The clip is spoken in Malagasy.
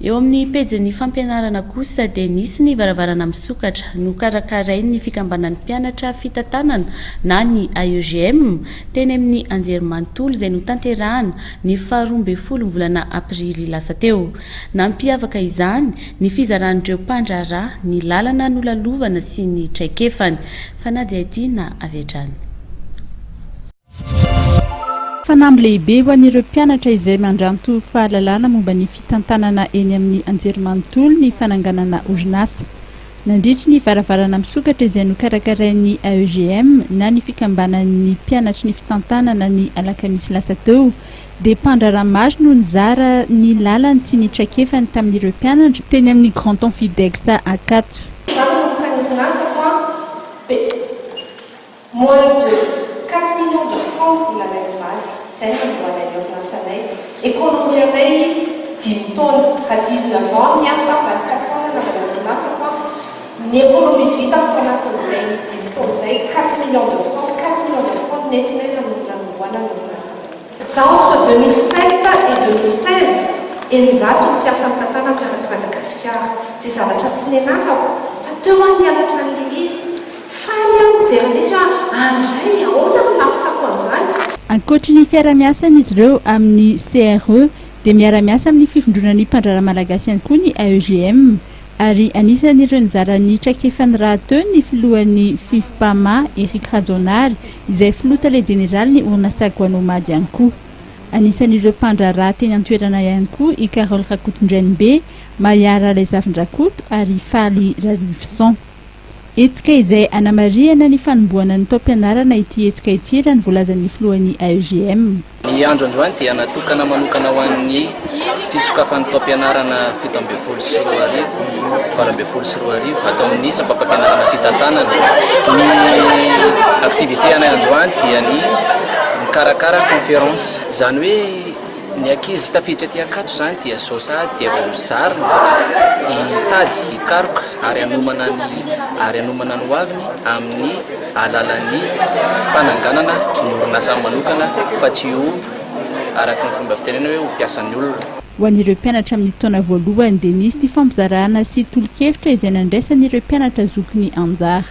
Eo amin'ny pejin'ny fampianarana kosa dia nisy ny varavarana misokatra nokarakarain'ny fikambanan'ny mpianatra fitantanana na ny AEGM teny amin'ny anjerimanontolo izay notanterahana ny faharoa ambin'ny folo ny volana aprily lasa teo. Nampiavaka izany ny fizaran'ireo mpandraharaha ny lalana nolalovana sy ny traikefany. Fanadihadiana avy hatrany. Fanamby lehibe ho an'ireo mpianatra izay mandranto fahalalana momba ny fitantanana eny amin'ny anjerimanontolo ny fananganana orinasa. Nandritry ny varavarana misokatra izay nokarakarain'ny AEGM na ny fikambanan'ny mpianatry ny fitantanana ny alakamisy lasa teo dia mpandraharaha maro no nizara ny lalany sy ny traikefany tamin'ireo mpianatra teny amin'ny Grand Amphidex Ankatso. Za nanomboka ny orinasako a be moins de 4 millions de francs volanay mivady zay nanombohanay ny orinasanay. Économie anay 5 taona raha 19 ans niasa, 24 ans nanaovana ny orinasako a, ny économie vitako tao anatin'izay 5 taona zay 4 millions de francs, 4 millions de francs nentinay nanombohana ny orinasanay. Za entre 2007 et 2016, 600 mpiasa ny tantanako eraky Madagasikara. Zay zavatra tsy nianarako fa teo any nianatra an'le izy, faly aho mijery an'izy hoe andray ahoana no nahavitako an'izany. Ankoatry ny fiarahamiasan'izy ireo amin'ny CRE dia miara-miasa amin'ny fivondronan'ny mpandraharaha malagasy ihany koa ny AEGM ary anisan'ireo nizara ny traikefany rahateo ny filohan'ny FIVMPAMA Eric Rajaonary izay filoha tale jeneraly ny orinasa Guanomad ihany koa. Anisan'ireo mpandraharaha teny an-toerana ihany koa i Carole Rakotondrainibe, Mayara Laizavindrakoto ary Faly Rarivison. Hetsika izay anamarihana ny fanombohana ny taom-pianarana ity hetsika ity raha ny voalazan'ny filohan'ny AEGM. Ny andro androany dia natokana manokana ho an'ny fisokafan'ny taom-pianarana 2017, 2018 atao amin'ny sampam-pampianarana fitantanana. Ny activité anay androany dia ny mikarakara conférence, zany hoe ny ankizy tafiditra aty Ankatso zany dia zao sahady dia vao zarina hitady hikaroka ary hanomana ny hoaviny amin'ny alalan'ny fananganana ny orinasa manokana fa tsy ho araka ny fomba fitenena hoe ho mpiasan'ny olona. Ho an'ireo mpianatra amin'ny taona voalohany dia nisy ny fampizarana sy tolo-kevitra izay nandraisan'ireo mpianatra zokiny anjara.